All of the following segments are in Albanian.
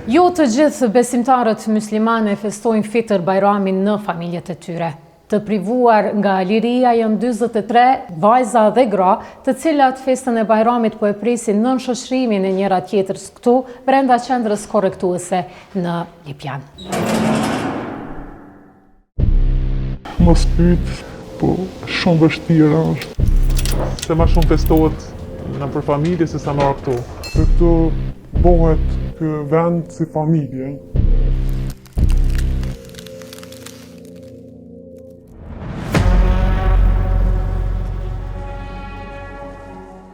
Jo të gjithë besimtarët myslimanë e festojnë Fitër Bajramin në familjet e tyre. Të privuar nga liria janë 43 vajza dhe gra, të cilat festën e Bajramit po e presin nën shoqërimin e njëra tjetrës këtu, brenda qendrës korrektuese në Lipjan. Mos pyt, po shumë vështirë është. Se ma shumë festohet nëpër familje se sa më këtu. Se këtu bohet ky vend si familje.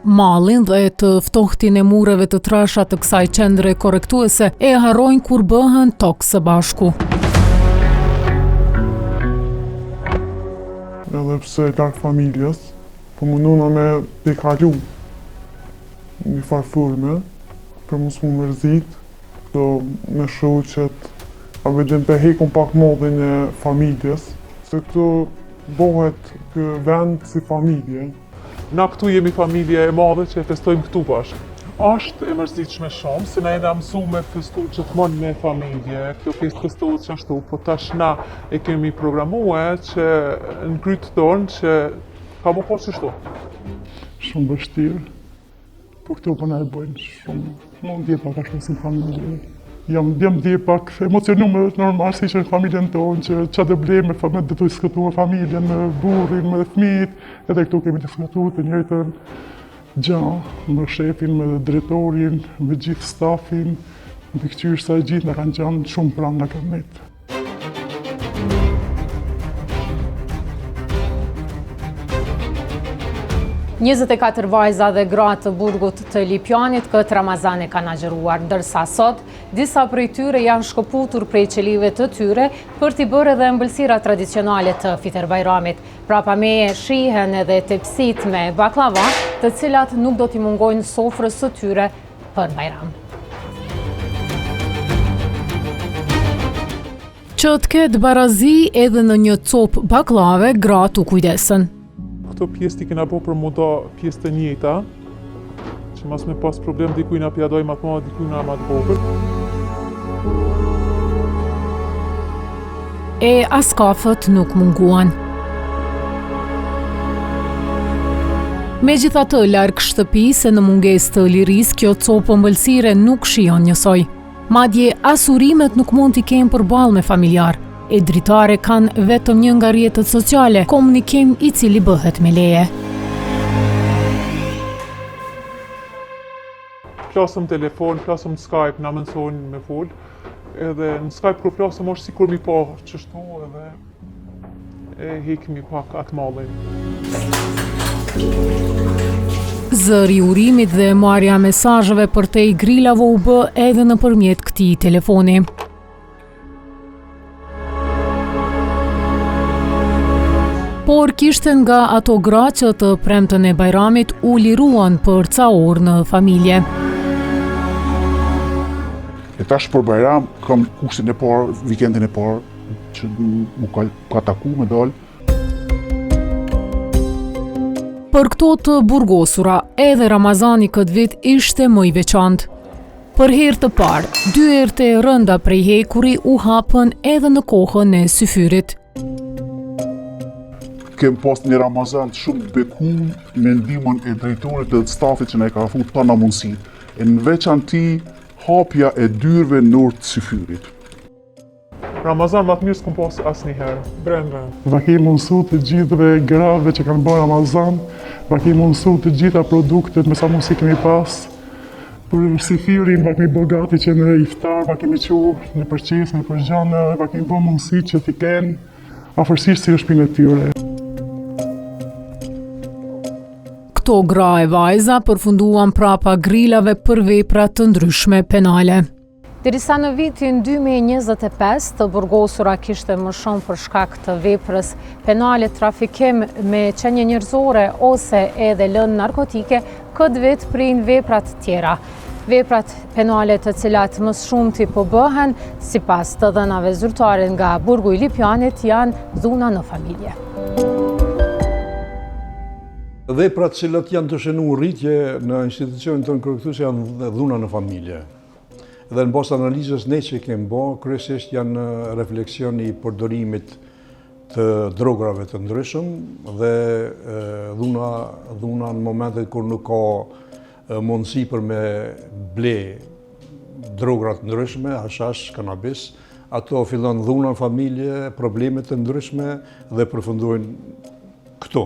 Mallin dhe të ftohtin e mureve të trasha të kësaj qendre korrektuese e harrojnë kur bëhen tok së bashku. Edhe pse larg familjes, po mundohna me tejkalu një farë forme, për mos mu mërzit, do me shoqet, a vetëm pe hekum pak mallin e familjes, se këtu bohet ky vend si familje. Na këtu jemi familje e madhe që e festojmë këtu bashkë. Është e mërzitshme shumë, se na jena mësu me festu gjithmonë me familje, kjo festë festohet qashtu, po tash na e kemi programue që në kryt tonë që ka mu konë qështu. Shumë vështirë. Po këto po na e bëjnë shumë, me u ndje pak ashtu si familje. Jam jam ndje pak emocionuar është normal si që në familjen tonë që ça të blejmë me me të diskutu me familjen, me burrin, me fëmijët, edhe këtu kemi diskutuar të njëjtën gjë me shefin, me drejtorin, me gjithë stafin, mbikëqyrësa e gjithë na kanë qenë shumë pranë na kanë met. 24 vajza dhe gra të burgut të Lipjanit këtë Ramazan e kanë agjëruar, ndërsa sot, disa prej tyre janë shkëputur prej qelive të tyre për t'i bërë edhe ëmbëlsira tradicionale të Fiter Bajramit. Prapa meje shihen edhe tepsitë me baklava, të cilat nuk do t'i mungojnë sofrës së tyre për Bajram. Që të ketë barazi edhe në një copë bakllave, gratë u kujdesën. Këto pjesë t'i kena bo për mu da pjesë të njëjta, që mos me pas problem dikujna p'ja dojmë ma të madhe, dikujna ma të vogël. E as kafet nuk munguan. Megjithatë, larg shtëpisë e në mungesë të lirisë, kjo copë ëmbëlsire nuk shijon njësoj. Madje, as urimet nuk mund t'i kenë përballë me familjarë. E dritare kanë vetëm një nga rrjetet sociale, komunikim i cili bëhet me leje. Flasëm telefon, flasëm Skype, na mësojnë me fol. Edhe në Skype kur flasëm është sikur mi pa qështu edhe e hekmi pak atë mallin. Zëri i urimit dhe marrja e mesazheve përtej grilave u bë edhe nëpërmjet këtij telefoni. Por kishte nga ato gra që të premten e Bajramit u liruan për ca orë në familje. E tash për Bajram kam kushtin e parë, vikendin e parë, që mu ka, ka taku me dalë. Për këto të burgosura, edhe Ramazani këtë vit ishte më i veçantë. Për herë të parë, dyert e rënda prej hekuri u hapën edhe në kohën e syfyrit. Kem pas një Ramazan shumë të bekum me ndihmën e drejtorit dhe të stafit që na i ka afru tana mundësitë. E në veçanti hapja e dyerve në orë të syfyrit. Ramazan ma të mirë s'kom pas asnjëherë. Brenda. Va kemi mundësu të gjithëve grave që kanë bërë Ramazan, va kemi mundësu të gjitha produktet me sa mundësi kemi pas, për syfyrin, va kemi bërë gati që në iftar, va kemi çu nëpër qese, nëpër gjana, va kemi bërë mundësi që t'i kenë afërsisht si në shpinë e tyre. Këto gra e vajza përfunduan prapa grilave për vepra të ndryshme penale. Derisa në vitin 2025 të burgosura kishte më shumë për shkak të veprës penale trafikim me qenie njerëzore ose edhe lëndë narkotike, këtë vit prijnë veprat tjera. Veprat penale të cilat më së shumti po bëhen, sipas të dhënave zyrtare nga burgu i Lipjanit, janë dhuna në familje. Veprat cilat janë të shënu rritje në institucionin tonë korrektues janë dhuna në familje. Dhe në bazë të analizës ne që kemi bo, kryesisht janë refleksion i përdorimit të drograve të ndryshëm dhe dhuna, dhuna në momentet kur nuk ka mundësi për me ble drogra të ndryshme, hashash, kanabis, ato fillon dhuna në familje, probleme të ndryshme dhe përfundojnë këtu.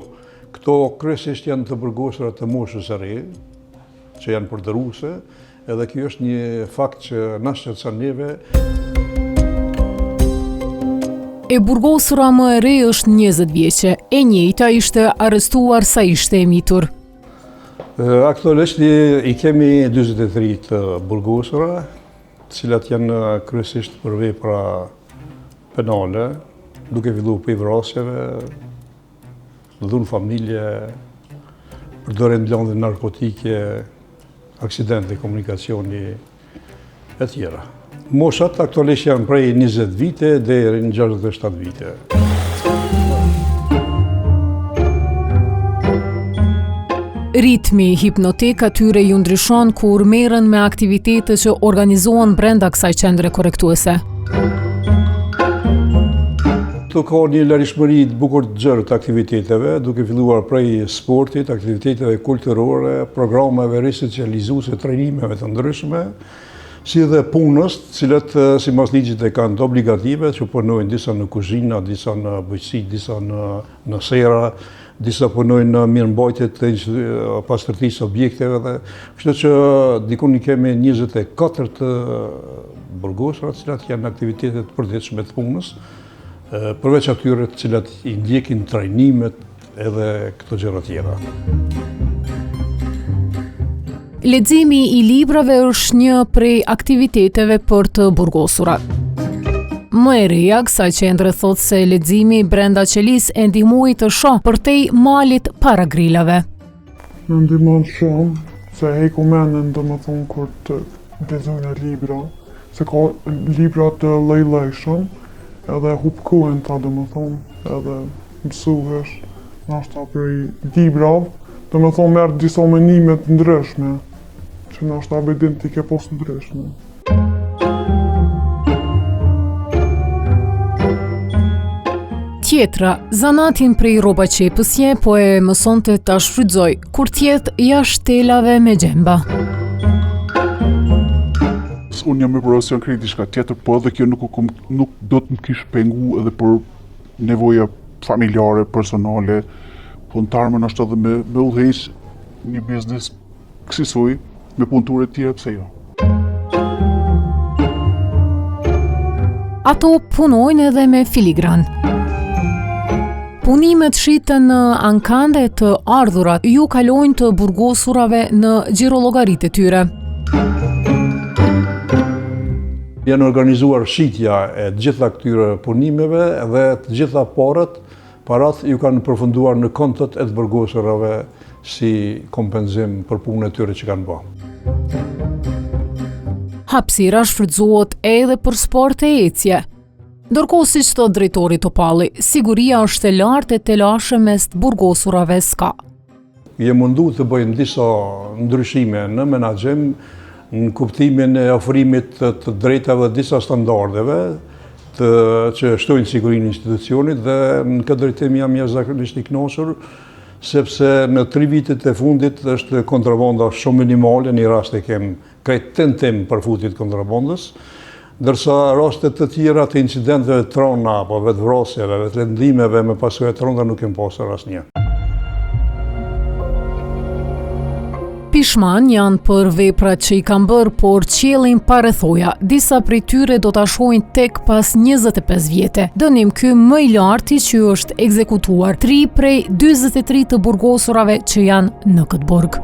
Këto kryesisht janë të burgosura të moshës së re, që janë përdoruese, edhe kjo është një fakt që na shqetëson neve. E burgosura më e re është 20 vjeçe, e njëjta ishte arrestuar sa ishte e mitur. Aktualisht i kemi 43 të burgosura, të cilat janë kryesisht për vepra penale, duke fillu prej vrasjeve, dhunë n'familje, përdorim lëndë narkotike, aksidente komunikacioni, e tjera. Moshat aktualisht janë prej 20 vite deri në 67 vite. Ritmi hipnotik atyre ju ndryshon kur merren me aktivitete që organizohen brenda kësaj qendre korrektuese. Këtu ka një larishmëri të bukur të gjerë të aktiviteteve, duke filluar prej sportit, aktiviteteve kulturore, programeve risocializuese, trajnimeve të ndryshme, si dhe punës, të cilat sipas ligjit e kanë të obligative, që punojnë disa në kuzhina, disa në bujqësi, disa në, në sera, disa punojnë në mirëmbajtje të pastërtisë së objekteve dhe kështu që dikun i kemi 24 të burgosura, të cilat janë aktivitete të përditshme të punës, përveç atyre të cilat i ndjekin trajnimet edhe këto gjëra tjera. Leximi i librave është një prej aktiviteteve për të burgosurat. Më e reja kësaj qendre thotë se leximi brenda qelisë e ndihmoi të shohë përtej malit para grilave. Më ndihmon shumë, se e heku menën domethonë kur të lexojnë libra, se ka libra të lloj-llojshëm, edhe hup kohën ta domethonë, edhe mësohesh, nashta prej librave, domethonë merr disa menime të ndryshme, që nashta vedim ti ke pos ndryshme. Tjetra, zanatin prej rrobaqepësje po e mësonte ta shfrytëzojë, kur t'jetë jashtë telave me gjemba. Unë jam me profesion krejt diçka tjetër, po edhe kjo nuk, nuk do të më kish pengu edhe për nevoja familjare, personale, po në t'ardhmen është edhe me, me udhëheq një biznes kësisuj, me punëtorë të tjera, pse jo? Ato punojnë edhe me filigran. Punimet shiten në ankande të ardhurat ju kalojnë të burgosurave në xhirollogaritë e tyre. Janë organizuar shitja e të gjitha këtyre punimeve dhe të gjitha paret, parat ju kanë përfunduar në kontot e të burgosurave si kompenzim për punën e tyre që kanë bërë. Hapësira shfrytëzohet edhe për sport e ecje. Ndërkohë siç thotë drejtori Topalli, siguria është e lartë e telashe mes të burgosurave s'ka. Jem mundu të bëjmë disa ndryshime në menaxhim, në kuptimin e ofrimit të të drejtave dhe disa standardeve të, që shtojnë sigurinë e institucionit dhe në këtë drejtim jam jashtëzakonisht i kënaqur sepse në tri vitet e fundit është kontrabanda shumë minimale, një rast e kem krejt tentim për futje të kontrabandës, ndërsa raste të tjera të incidenteve të rënda apo vetëvrasjeve, vetëlëndimeve me pasoja të rënda nuk kem pasur asnjë. Pishman janë për veprat që i kanë bërë, por qiellin pa rrethoja. Disa prej tyre do ta shohin tek pas 25 vjete. Dënim ky më i larti që është ekzekutuar 3 prej 43 të burgosurave që janë në këtë burg.